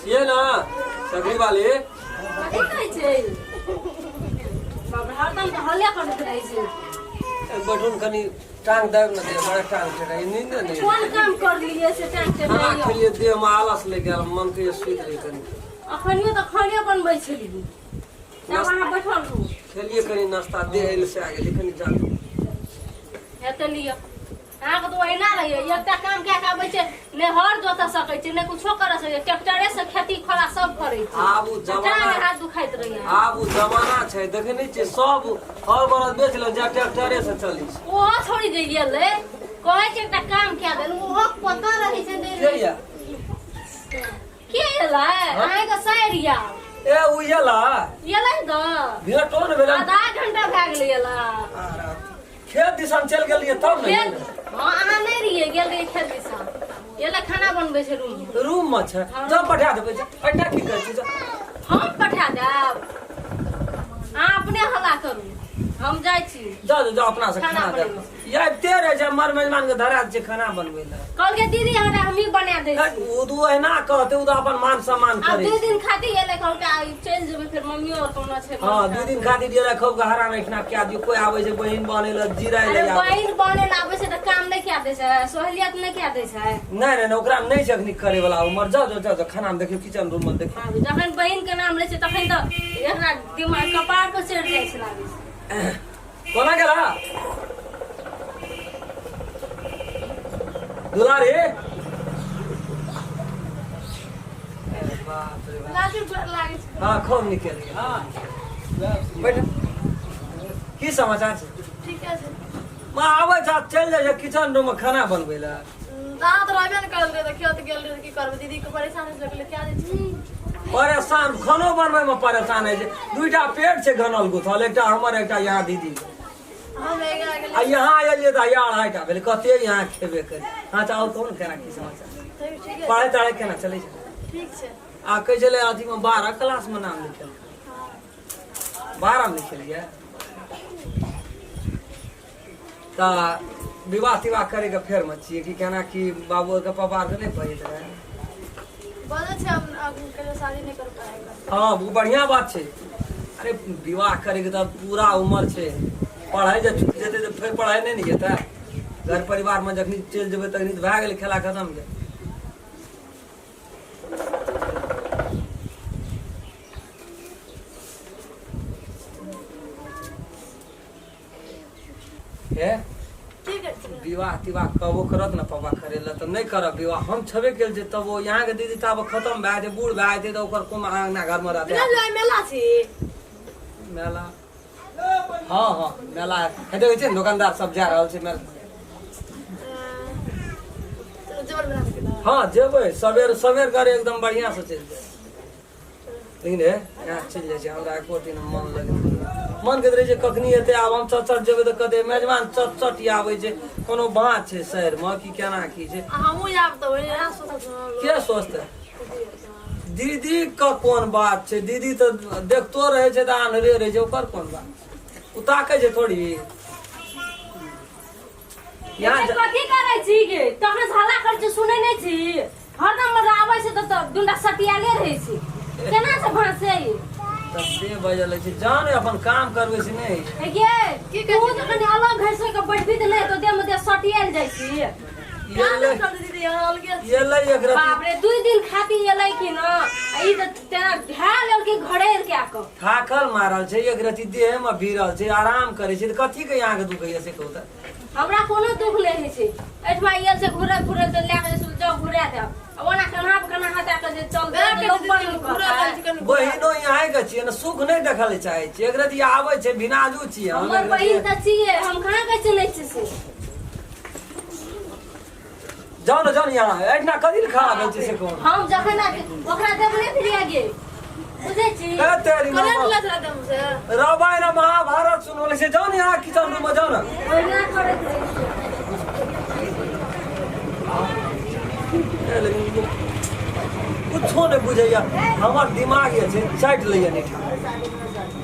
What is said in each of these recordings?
छियै ने सकरी वाली। कथी कहै छै बाप रे, हरदम तऽ हल्ले करैत रहै छै। बैठू ने कनि, टांग दाबि ने दे, बड़ा टांग टेढ़ा नींद नहि। कोन काम कर लिए से टांग खाना टेढ़ा? खेलियै, देह मे आलस लागि गेल, मन के सुति रही कनि। अखनियो तऽ खाने बनबै छलियै तब अहाँ बैठल रहू। खेलियै कनि नाश्ता, देह एल से आ गेलै कनि जान। हेतै लिअ, अहाँके तऽ ओहिना रहैए, एकटा काम कए कऽ आबै छै, ने हर जोतऽ सकै छै ने कुछो करऽ सकै छै, ट्रैक्टरे से खेती खोला सब करै छै। आब ओ जमाना टांग हाथ दुखाइत रहैए। आब ओ जमाना छै, देखै नहि छियै, सब हर बरद बेच ले जा, ट्रैक्टरे से चलै छै। ओहो छोड़ि जे गेलै, कहै छै एकटा काम कए देलहुँ, ओहो पता रहै छै के नहि। या? के एलै? अहाँके साइर या। ए, उ एला? एलै तऽ। भेटो ने भेलै। आधा घंटा भए गेलै एला। खेत दिसन चलि गेलियै तब ने। खेत? हँ, अहाँ नहि रहियै, गेल रहियै खेत दिसन। एलै, खाना बनबै छै रूम मे। रूम मे छै? जब पठा देबै, एहिठा की करै छी? हम पठा देब, अहाँ अपने हल्ला करू, हम जाइ छी। जाओ जाओ जाओ, अपना से खाना खाना दे। बनेबै। ये आबिते रहै छै, मर मेजबान के धरा दै छै खाना बनबै लए। कहलकै दीदी हमरा, हमही बना दै छी। ओ तऽ एना कहतै, ओ तऽ अपन मान सम्मान आब करै दू छै। दिन खातिर एलै, कहलकै आइ चलि जेबै, फेर मम्मियो आओर कोनो छै। हँ, 2 दिन खातिर गेलै, खूब गहरा एहिठिना कए दियौ। कोइ आबै छै बहिन बनै लए, जिराय अरे लए आबै। बहिन बने लए आबै छै तऽ काम नहि कए दै छै, सहूलियत नहि कए दै छै? नहि नहि नहि, ओकरा नहि छै अखनी करे वाला उमर। जाओ जाओ जाओ जाओ, खाना मे देखियौ, किचन रूम मे देखियौ। हँ, जखन बहिन के नाम लै छै तखन तऽ एकरा दिमाग कपार पर चढ़ि जाइ छै, लागै छै। कोना गेला दुलारी? ए बाप रे बाप। लाजू गोर लागै छै। हाँ, खूब निकल। हाँ, बैठ। की समाचार छै? ठीके छै। माँ आबै छै, चलि जाइ छै किचन रूम मे खाना बनबै लए। अहाँ तऽ रहबे ने करल रहे तऽ खेत गेल रहे, की करबै? दीदी के परेशान होइ लगलै, क्या दै छी। परेशान, खानो बनबै मे परेशान होइ छै। दुइटा पेट छै घनल गुथल, एकटा हमर, एकटा यहाँ दीदी। हम एगा गेलै आ यहाँ एलियै तऽ यहाँ अढ़ाईटा भेलै। कते यहाँ खेबे करी? हाँ, तऽ आउ, कहू ने, केना की समाचार? तैयो ठीके छै। पढ़ाइ तढ़ाइ केना चलै छै? ठीक छै। आ कहै छलै अथीमे 12 क्लासमे नाम लिखेल, 12 मे लिखेलियै तऽ विवाह तिवाह करैके फेरमे छियै कि केना की? बाबूके पापा आरके नहि बजैत रहै? बजै छै, हम आब कहियो शादी नहि कर पाएगा। हाँ, ओ बढ़िआँ बात छै। अरे, विवाह करैके तऽ पूरा उमर छै। पढ़ाइ जे छूटि जेतै तऽ फेर पढ़ाइ नहि ने जेतै। घर परिवारमे जखनी चलि जेबै तखनी तऽ भए गेलै, खेला खतम गेल। हे। की करै छी? विवाह तिवाह कहबो करत ने पापा करे लए तऽ नहि करब विवाह। हम छेबे केल छै तब ओ यहाँके दीदी तऽ आब खतम भए जेतै, बूढ़ भए जेतै तऽ ओकर कोन अङ्गना घरमे रहतै? बुझल आइ मेला छी। मेला? हँ हँ, मेला है। देखै छियै ने, दोकानदार सब जा रहल छै मेला। चलो, जेबर मेला देखे ला। हँ, जेबै सबेर सबेर करे, एकदम बढ़िआँ से चलि जाय। लेकिन हे, यहाँ चलि जाइ छै, हमरा एको दिन मन लगैत रहै। मन करैत रहै छै कखनी एतै। आब हम चट चट जेबै तऽ कहतै मेजबान चट चट आबै छै। कोनो बात छै शहरमे कि केना की छै? आ हमहूँ जायब तऽ ओहि सोचत। के सोचतै? दीदी के कोन बात छै? दीदी तऽ देखतो रहै छै तऽ आन्हरे रहै छै, ओकर कोन बात? ओ ताकै छै थोड़ी यहाँ। एते कथी करै छी गे? तखन से हल्ला करै छी, सुनै नहि छी? हरदम मतलब आबै छै तऽ दुनटा सटियाले रहै छै, केना छै भाँसे? तब से बजल छै, जान अपन काम करबै से नहि। हे गे। की तू कहै छी? तऽ कनि अलग घर से के बैठबी तऽ नहि, तऽ देह मे देह सटियाल जाइ छी। ये ले। दीदी, अहाँ अलगे छी। ये ले एक रति। बाप रे, 2 दिन खातिर एलै कि न, आ ई तऽ तेना भए लेलकै घरे के कऽ। थाकल मारल छै, एक रति देह मे भिड़ल छै, आराम करै छै तऽ कथी के यहाँ के दुख होइया से कहू तऽ? हमरा कोनो दुख नहि होइ छै। एहिठमा आयल छै घुरे फुरे तऽ लए कऽ जाउ घुरा देब, आ ओना कन्हा पर कन्हा हटा कऽ जे चल बेरा तऽ लोक के बड़ दीदी नीक घुरा कहतै। देल छै कनि घुरा। बहिनो यहाँ के छियै ने, सुख नहि देखऽ लए चाहै छियै। एक रति आबै छै, भिनाजू छियै हम। हमर एक रति बहिन तऽ छियै, हम कहाँ कहै छियै नहि छियै से। जाउ ने, जाउ ने, यहाँ एहिठिना कथी लए खड़ा भेल छै से कहू? हम जखन आबी, ओकरा देब नहि फिरिया गे, बुझै छी? ए तेरी। करेंट मामा। लग रहा से। रामायण महाभारत सुनौले छै। जाउ ने यहाँ किचन रूम मे जाउ ने। ओहिना करैत रहै छै। ए, लेकिन कुछो नहि बुझैया। हमर दिमाग जे छै चाटि लैया, निठा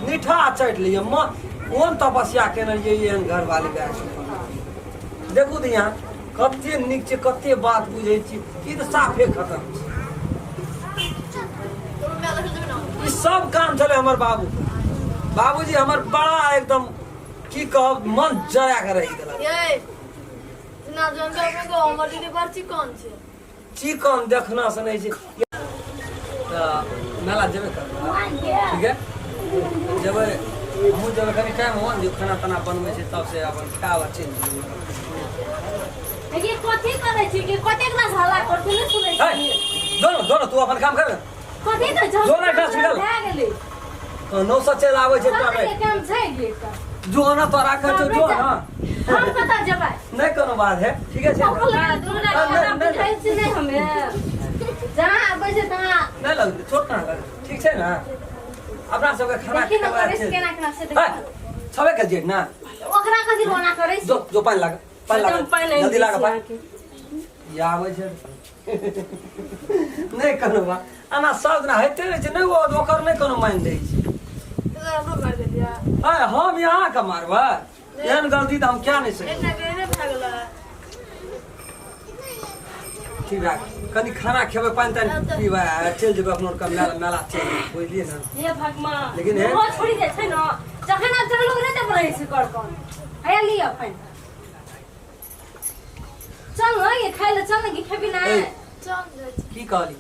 निठा चाटि लैया। म कोन तपस्या केने रहियै एहन घरवाली भए के? देखू तऽ यहाँ कते नीक छै, कते बात बुझै छी। ई तऽ साफे खतम छै। मेला देखै जेबै ने। ई सब काम छलै हमर बाबू। बाबूजी हमर बड़ा एकदम की कहब मन जरा के रहि गेलक। ये ना जन के को हमर दीदी बड़ चिकन छै। चिकन देखना से नहि छै। तऽ मेला जेबे करबै, ठीक है? जेबै, हमहूँ जेबै। कनि टाइम हुअ ने दियौ, खाना ताना बनबै छै तब से अपन खायब आ चलि जेबै। देखिए कथी करै छी कि कतेक ना हल्ला करते नहीं सुनै है छी। जो न जो न, तू अपन काम कर। कथी तऽ झगड़ा जो ना टच निकल। भए गेलै। नौ सौ चलि आबै छै। सबके तबे काम छै गे तऽ। जो न तोरा कहै छौ जो न। हम कतऽ जेबै? नहि कोनो बात है, ठीक है छै। दुनू खाना बुझै छी नहि हमे। जहाँ आबै छै तहाँ नहि लगतै चोट, कहाँ लगतै? ठीक छै ने? अपना सबके खाना देखी ने खेबै करै छै। छै केना केना से है, देखी। छबे के जेठ ना। ओकरा कथी रोना करै छै? जो जो, पानि लाग, पानि लाग। एकदम पानि आनि जल्दी दै लाग छी पानि। अहाँके। ई आबै छै, नहि कोनो बात, एना सब दिना होइते रहै छै। नहि, ओ ओकर नहि कोनो मानि दै छै। तऽ हमरो मारि देलियै। आय, हम अहाँके मारबै? एहन गलती तऽ हम क्या नहि सकै। एना के भए गेलै। ठीक भए गेल। कनि खाना खेबै, पानि तानि पीबै आ चलि जेबै अपनो आरके मेला। मेला चलि जेबै, बुझलियै ने? हे भगवान! लेकिन ओहो छोड़ि जाइ छै ने, जखन आब जखन लोक नहि देब रहै छै कर कर। हैया लिअ पानि। चल ने ये, खाइ लए चल ने कि खेबी नहि? ए, चल जाइ छी। की कहली?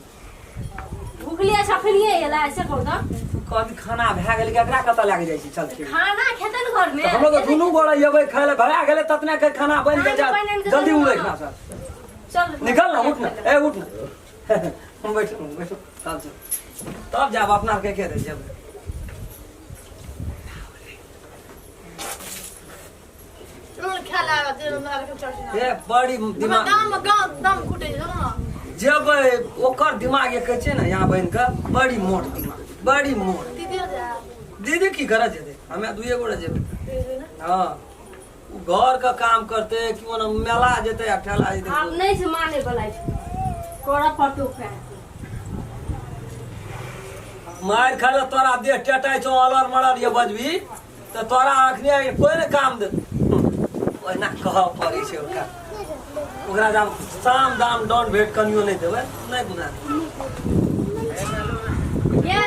भुखलियै छै अखनिये एला से कहू तऽ। तू कहली खाना भए गेल, केकरा कतऽ लए के जाइ छी? चल खेबै। खाना खेतै ने घरमे। तऽ हमरो तऽ दुनू गोरे एबै खाय लए, भए गेलै ततने के खाना बनि के पानि आनि जायत। कऽ जल्दी देलहुँ। उड़ै खाना सब। चल। निकल ना, उठ ना, ए उठ ना, हम बैठू बैठू, तब चल, तब जाब अपना आरके के दे जेबै। चलू ने खाय लए आबऽ, जे हमरा आबऽ के चढ़। ए बड़ी दिमाग दाम गाँव दाम घुटे छै, चलू ने जेबै। ओकर दिमाग एक छै ने यहाँ बहिन के, बड़ी मोट दिमाग, बड़ी मोट। दीदी जा। दीदी की करऽ जेतै? हमे दुइए गोरे जेबै। दीदी ने। हँ, उ घर के काम करते कि ओना मेला जेतै आ ठेला जेतै। आब नहि छै माने वाला छै, करऽ पड़तौ उपाय। मारि खाय लए तोरा देह टेटाइ छौ, अलर मरर ये बजबी तऽ तोरा अखने कोइ ने काम दे। ओहिना कहऽ पड़ै छै ओकरा। ओकरा जब साम दाम दंड भेट कनियो नहि देबै, नहि गुना। ये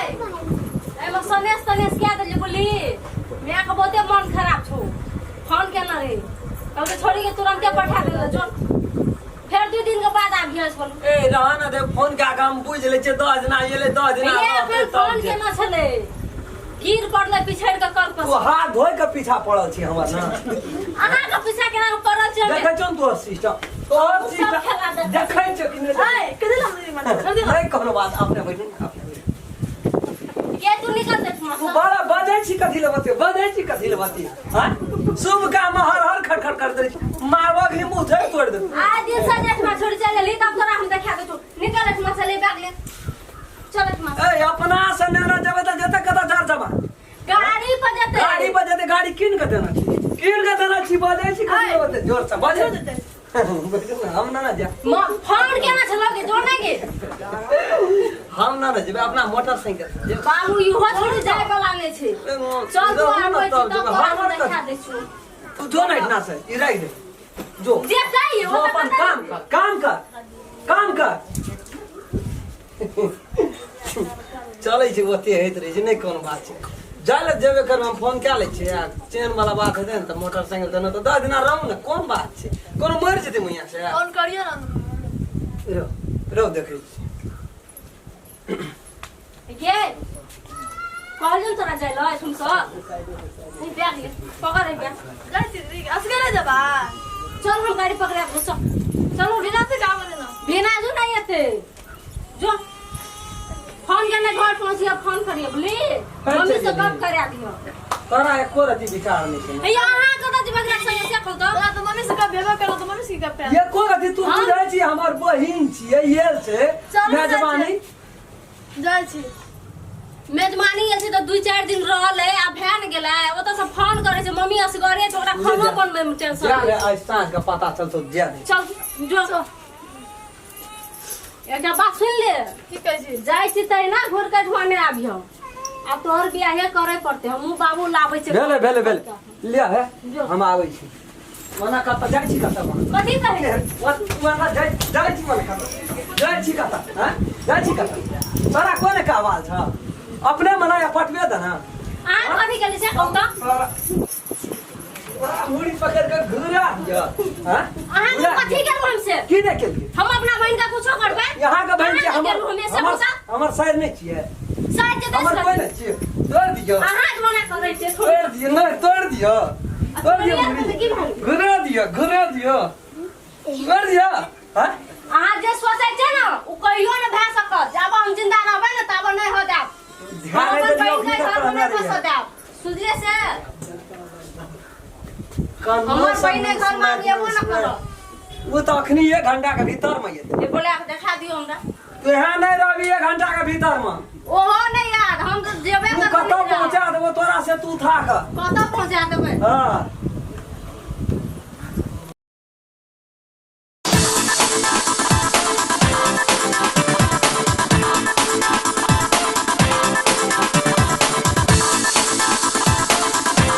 एहिमे सनेस तनेस कए देलियै बोली। मायके बहुते मन खराब छौ, फोन केने रही, कहलकै छोड़ी के तुरंते पठा देलकै। जो, फेर 2 दिन के बाद आबिहे बोलू। ए रह ना दे, फोन कए कऽ हम बुझि लै छियै। 10 दिना एलै, 10 दिना ये रहतै फेर तब फोन जे। केने छलै, गिर पड़लै पिछड़ि के कल पर। तू हाथ धोइ के पीछा पड़ल छी हमर ना। अहाँके पीछा केना पड़ल छै? देखै छौ ने तोहर सिस्टम, तोहर सब सिस्टम खेला देखै। देखै छौ कि नहि? ऐ कथी लए दीदी मारतै? छोड़ दियौ। नहि कोनो बात, अपने बैठू ने, अपने बैठू। ये तू निकल दे। तू बड़ा बजै छी, कथी लए बतियो बजै छी, कथी लए बतियो? हाँ, शुभ काम हर हर खट खट कर दै छी, मारबक ही मुँह थोड़े तोड़ि देतौ। आइ दिन से एठमा छोड़ि चलि गेली तब तोरा हम देखा देतौ। निकल एठमा से, ले बैग ले, चल एठमा से। ए, अपना से नेना जेबै तऽ जेतै कतऽ? झाड़ जमा गाड़ी पर जेतै। गाड़ी पर जेतै? गाड़ी कीन के देना छी, कीन के देना छी। बजै छी कथी लए बजै? जोर से बजै, बैठू ने, हम ना ना जा। फोन केना छलौ के जोर नहि गे। हम ना ना जेबै, अपना मोटरसाइकिल से जेबै। बाबू, इहो छोड़ी जाय वाला नहि छै। चल तू, रहू ने आबै छी तब तब जेबै। तोरा हर हम हर देखा कर। दै छियौ। तू जो ना इतना से ई राख दे, जो। जेतै जो ओ तऽ अपन कतऽ काम कर, काम कर, काम कर। चलै छै, ओते होइत रहै छै, नहि कोनो बात छै। जाय लए जेबे करबै, हम फोन कए लै छियै आ चेन वाला बात हेतै ने तऽ मोटरसाइकिल देना तऽ 10 दिना रहू ने, कोन बात छै? कोनो मरि जेतै मैया से? फोन करियौ ने। रौ रौ, देखै छी। गे, कहलियौ ने तोरा जाय लए एखन सँ। ई बैग ले, पकड़ ई बैग। जाइ छी दीदी, असगरे जेबा? चल, हम गाड़ी पकड़े आबो, चल चलो। बिना से गाबऽ देना। बिना जो नहीं एते। जो, फोन करने घर पहुंचिए फोन करिए बोली, मम्मी से गप करा दियो। तोरा एको रति विचार नहि छै। भैया, अहाँ कतऽ जेबै एकरा संगे से कहू तऽ? तोरा तऽ मम्मी से गप भेबे करल तऽ मम्मी से गप करा। एको रति तू बुझै छी हमर बहिन छियै, ये छै। चलू। मेजबानी। जाइ छी। मेजबानी गेल छै तऽ 2-4 दिन रहलै आ भए ने गेलै। ओतऽ से फोन करै छै, मम्मी असगरे छै, ओकरा खानो बनबै मे टेंशन। जा रे, आइ साँझ के पता चलतौ, जा दे। चल जो, एकटा बात सुनि ले। की कहै छी? जाइ छी तऽ एना घुर के एठमा नहि आबियौ। आब तोहर बियाहे करे पड़तै, हमहूँ बाबू लाबै छै। भेलै भेलै भेलै, ले हे, हम आबै छी। मना कतऽ जाइ छी कतऽ मना कथी कहै छी? मना जाइ जाइ छी मना कतऽ जाइ छी कतऽ हँ जाइ छी कतऽ तोरा कोन कहवाल छ अपने मना या पटबे दे ना अहाँ कथी केली से कहू तऽ तोरा तोरा मुड़ी पकड़ के घुरा दियो हँ अहाँ के कथी केलहुँ हमसे की नहि केलियै हम अपना बहिन के कुछो करबै यहाँ के बहन के अहाँ हमर केलहुँ हमेशा हमर गुस्सा हमर साइड नहीं छियै साइड के हमर कोई नहीं छियै तोड़ दियो अहाँ के मना करै छियै तोड़ दियो नहीं तोड़ दियो तोड़ दियो तोड़िए की भेल? घुरा दियो घुरा दियो तोड़ दियो हाँ अहाँ जे सोचै छै ने ओ कहियो ने भए सकत जाब हम जिंदा रहबै ने ताब नहि हो जाब हम ध्यान अपन नहीं दियो बहिन के घर में नहि बसऽ देब सुनलियै से हमर बहिन घर में आब एबो ने करब वो तो अखनी एक घंटा के भीतर में ये ये बोला के देखा दियो हमरा तू यहाँ नहीं रहबी एक घंटा के भीतर में ओहो नहीं याद हम तो जेबे तू करबै कतऽ पहुँचा देबो तोरा से तू थाक कतऽ पहुँचा देबै हाँ।